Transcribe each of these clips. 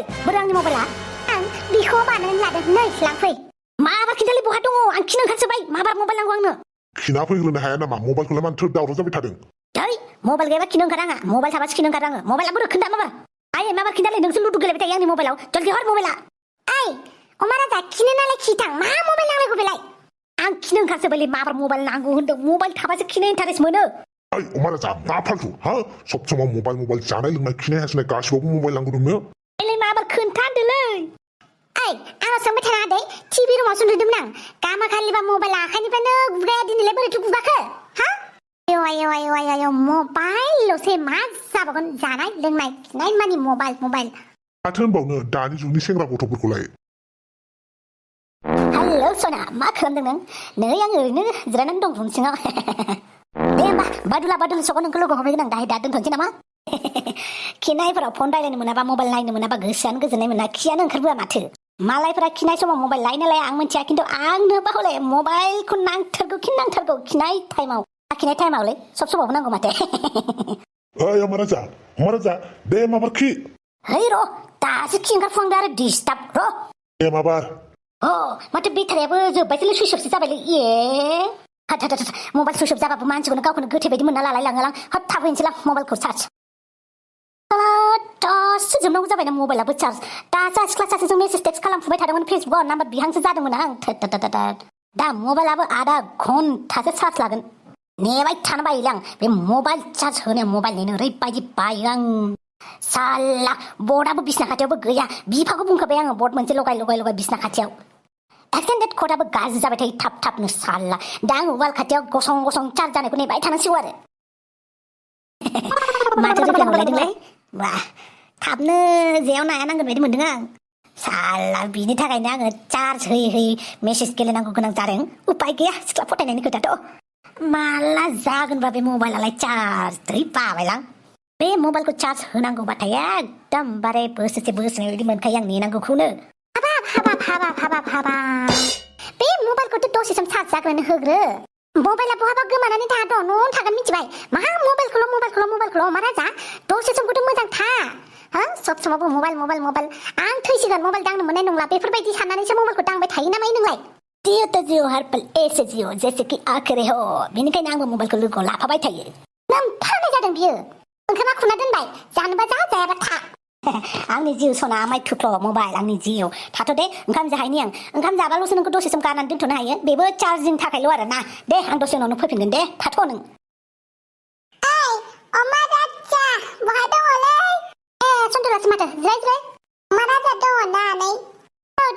ओइ बोरो आंनि मबाइला आं बिखौ बानायनानै लादों नै लांफै माबार खिन्थालै बहा दङ आं खिनो ओंखारसोबाय माबार मबाइल नांगौ आंनो खिना फैग्रोनो हाया नामा मबाइलखौलाय मानोथो दावराव जाबाय थादों दै मबाइल गैयाबा खिनो ओंखारा आङा मबाइल थाबासो खिनो ओंखारा आङो मबाइला बोरो खोन्था माबार आइ माबार खिन्थालै नोंसो लुदु गेलेबाय थायो आंनि मबाइलाव जल्दि हर मबाइला ओइ अमा राजा खिनो नालाय खिथां मा मबाइल नांलायगौ बेलाय आं खिनो ओंखारसोबायलै माबार मबाइल नांगौ होनदों मबाइल थाबासो खिनो इन्टारेस्ट मोनो ओइ अमा राजा मा फालतु हा सब समाव मबाइल जानाय लोंनाय खिनाय हासुनाय गासिबावबो मबाइल नांगौ नोंनो एलै माबार खोन्था होनदोलै ओइ आंनाव सोंबाय थानाङा दे टिभि रुमावसो नुदोंमोन आं गामा खालिबा मबाइला आखाइनिफ्रायनो गुगाया दिनैलाय बोरैथो गुगाखो हा आय मबाइलल'सै मा जाबावगोन जानाय लोंनाय खिनाय मानि मबाइल माथो होनबावनो दानि जुगनि सेंग्रा गथ'फोरखौलाय हेलौ सना मा खालामदों नों नै आं ओरैनो जिरायनानै दं रुम सिङाव दे होमबा बादुला सगाव नोंखौ लोगो हमहैगोन आं दाहाय दा दोनथ'नोसै नामा खिनायफोराव फन रायलायनो मोनाबा मबाइल नायनो मोनाबा गोसोआनो गोजोननाय मोना खियानो ओंखारबोआ माथो मालायफोरा खिनाय समाव मबाइल लायो नालाय आं मिथिया खिन्थु आंनोबा हले मबाइलखौ नांथारगौ खिनाय टाइमावलै सब समावबो नांगौ माथो ओइ अमा राजा दे माबार खि है र' दासो खि ओंखारफुहांदों आरो डिस्टार्ब र' दे माबार माथो बेटारियाबो जोब्बायसोलै सुइस अफसो जाबायलै मबाइल सुइस अफ जाबाबो मानसिखौनो गावखौनो गोथे बायदि मोनना लालाय लाङोलां हद थाब होनोसैलां मबाइलखौ चार्ज दासो जोबनांगौ जाबायना मबाइलाबो चार्ज दासो सिख्ला सासेजों मेसेज टेक्स्ट खालामफुबाय थादोंमोन फेसबुकआव नाम्बार बिहांसो जादोंमोन आं दा मबाइलाबो आधा घन्टासो चार्ज लागोन नेबाय थानो बायोलै आं बे मबाइल चार्ज होनाया मबाइलनिनो ओरैबायदि बायो आं साला बर्डआबो बिसना खाथियावबो गैया बिफाखौ बुंखाबाय आङो बर्ड मोनसे लगाय बिसना खाथियाव एक्सटेन्डेड कर्डआबो गाज्रि जाबाय थायो थाबनो साला दा आं वाल खाथियाव गसं चार्ज जानायखौ नेबाय थानांसिगौ आरो माथो रिप्लाय हरलायदोंलै बा थाबनो जेयाव नाया नांगोन बायदि मोनदों आं साला बिनि थाखायनो आङो चार्ज होयै मेसेज गेलेनांगौ गोनां जादों उपाय गैया सिख्ला फथायनायनि खोथाथ' माला जागोनबा बे मबाइलालाय चार्ज दै बाबायलां बे मबाइलखौ चार्ज होनांगौबाथाय एकदमबारे बोसोरसे बोसोरनै बायदि मोनखायो आं नेनांगौखौनो हाबाब बे मबाइलखौथ' दसे सम चार्ज जाग्रोनो होग्रो मबाइला बहाबा गोमानानै थाङा दं न'आवनो थागोन मिथिबाय मा मबाइलखौल' मा राजा दसे समखौथ' मोजां था हा सब समावबो मबाइल आं थैसिगोन मबाइल दांनो मोननाय नंला बेफोरबायदि साननानैसो मबाइलखौ दांबाय थायो नामा नोंलाय जियो तो जियो हर पल ऐसे जियो जैसे कि आखिरी हो बेनिखायनो आंबो मबाइलखौ लोगोआव लाफाबाय थायो लोमफानाय जादों बियो ओंखामा खुना दोनबाय जानोबा जा जायाबा था आंनि जिउ सना आमाय थुख्ल' मबाइल आंनि जिउ थाथ' दे ओंखाम जाहायनि आं ओंखाम जाबाल'सो नोंखौ दसे सम गारनानै दोनथ'नो हायो बेबो चार्जिंनि थाखायल' आरो ना दे आं दसे उनावनो फैफिनगोन दे थाथ' नों ओइ अमा राजा बहा दङलै सन्थलासो माथो जिराय अमा राजा दङ ना नै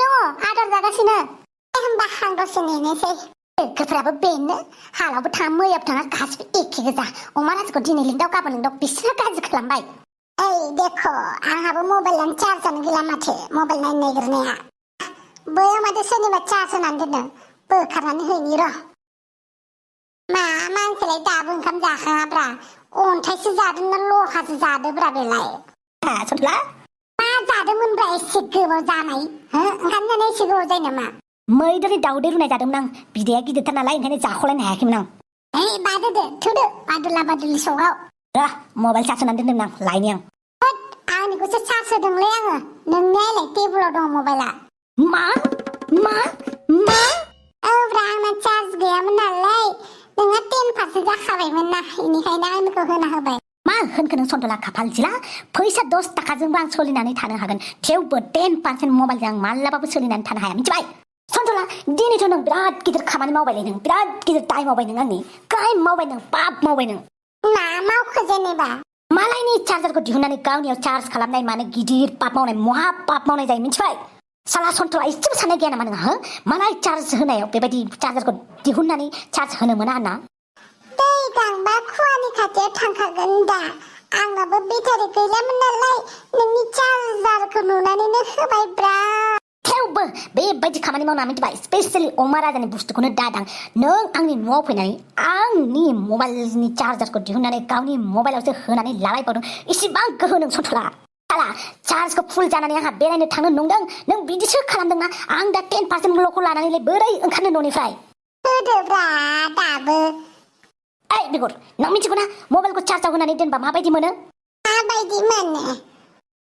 दङ आदार जागासिनो होमबा आं दसे नेनोसै लोगोफोराबो बेनो हालावबो थाङा मैयाबो थाङा गासिबो एखे गोजा अमा राजाखौ दिनै लिंदाव गाबोन लिंदाव बिसोरो गाज्रि खालामबाय ओइ देखो आंहाबो मबाइलानो चार्जानो गैला माथो मबाइल नायनो नागिरनाया बैयाव माथो सोरनिबा चार्ज होनानै दोनदों बोखारनानै हैनि र' मा मानसिलाय दाबो ओंखाम जाखाङाब्रा अन्थाइसो जादों ना लहासो जादोब्रा बेलाय सन्थला मा जादोंमोनब्रा एसे गोबाव जानाय ओंखाम जानाया एसे गोबाव जायो नामा मैदेरनि दाउदै रुनाय जादोंमोन आं बिदैया गिदिरथार नालाय ओंखायनो जाख'लायनो हायाखैमोन आं बादोदो थुदो बादुला सगाव र' मबाइल चार्ज होनानै दोनदोंमोन आं लायनि आं आंनिखौसो चार्ज होदोंलै आङो नोंनियालाय टेबोलाव दं मबाइला मा औब्रा आंना चार्ज गैयामोन नालाय नोंहा 10% जाखाबायमोन ना बेनिखायनो आंनिखौ होना होबाय मा होनखो नों सन्थला खाफाल जिला फैसा 10 थाखाजोंबो आं सोलिनानै थानो हागोन थेवबो 10% मबाइलजों आं मालाबाबो सोलिनानै थानो हाया मिथिबाय सन्थला दिनैथ' नों बिराद गिदिर खामानि मावबायलै नों बिराद गिदिर दाय मावबाय नों आंनि क्राइम मावबाय नों पाप मावबाय नों मा मावखो जेनेबा मालायनि चार्जारखौ दिहुननानै गावनियाव चार्ज खालामनाय माने गिदिर पाप मावनाय महा पाप मावनाय जायो मिथिबाय साला सन्थला एसेबो साननाय गैया नामा नोंहा मालाय चार्ज होनायाव बेबायदि चार्जारखौ दिहुननानै चार्ज होनो मोना होनना दै गांबा खुवानि खाथियाव थांखागोन दा आंनाबो बेटारि गैलामोन नालाय नोंनि चार्जारखौ नुनानैनो होबाय ब्रा थेवबो बेबायदि खामानि मावना मिथिबाय स्पेसियेलि अमा राजानि बुस्थुखौनो दादां नों आंनि न'आव फैनानै आंनि मबाइलनि चार्जारखौ दिहुननानै गावनि मबाइलावसो होनानै लाबायबावदों इसिबां गोहो नों सन्थला साला चार्जखौ फुल जानानै आंहा बेरायनो थांनो नंदों नों बिदिसो खालामदोंना आं दा 10%ल'खौ लानानैलाय बोरै ओंखारनो न'निफ्राय होदोब्रा दाबो ओइ बिगुर नों मिथिगौ ना मबाइलखौ चार्जाव होनानै दोनबा माबायदि मोनो माबायदि मोनो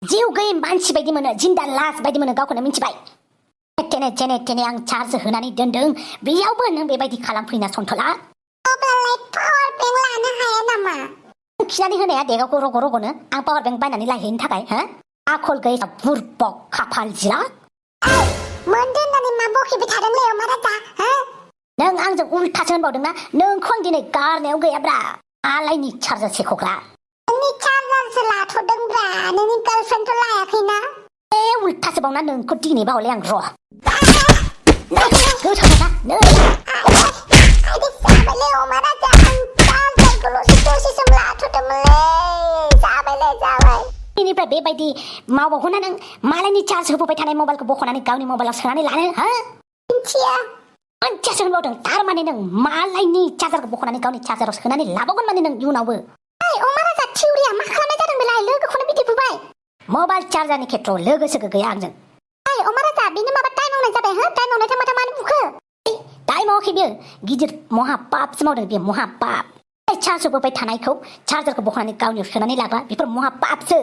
जिउ गैयै मानसि बायदि मोनो जिन्दा लास बायदि मोनो गावखौनो मिन्थिबाय जेने थेने आं चार्ज होनानै दोनदों बेयावबो नों बेबायदि खालामफैना सन्थला अब्लालाय पावार बेंक लानो हाया नामा खिनानै होनाया देगावखौ रग'नो आं पावार बेंक बायनानै लायहैनो थाखाय हो आखल गैयै बुरबक खाफाल जिराद मोनदों होननानै मा बखिबाय थादोंलै अमा राजा हो नों आंजों उल्थासो होनबावदोंना नोंखौ आं दिनै गारनायाव गैयाब्रा आलायनि चार्जार सेख'ग्रा नोंनि चार्जारसो लाथ'दोंब्रा नोंनि गार्लफ्रेन्डथ' लायाखैना उल्थासो बावना नोंखौ दिनै बावले आं र' गोथावना नै आइदि जाबायलै अमा राजा आं चार्जारखौल'सो दसे सम लाथ'दोंमोनलै जाबाय दिनैनिफ्राय बेबायदि मावबावगोना नों मालायनि चार्ज होबोबाय थानाय मबाइलखौ बख'नानै गावनि मबाइलाव सोनानै लानो हो मिथिया मोनसेसो होनबावदों थारमाने नों मालायनि चार्जारखौ बख'नानै गावनि चार्जाराव सोनानै लाबावगोन माने नों इयुनावबो अमा राजा थिउरिया मा खालामनाय जादों बेलाय लोगोखौनो बिदि बुबाय मबाइल चार्जारनि खेथ्रआव लोगोसो गैया आंजों अमा राजा बेनो माबा टाइम मावनाय जाबाय हो टाइम मावनायथाय मानो बुखो दाय मावाखै बियो गिदिर महापापसो मावदों बियो महापाप चार्ज होबोबाय थानायखौ चार्जारखौ बख'नानै गावनियाव सोनानै लाग्रा बेफोर महापापसो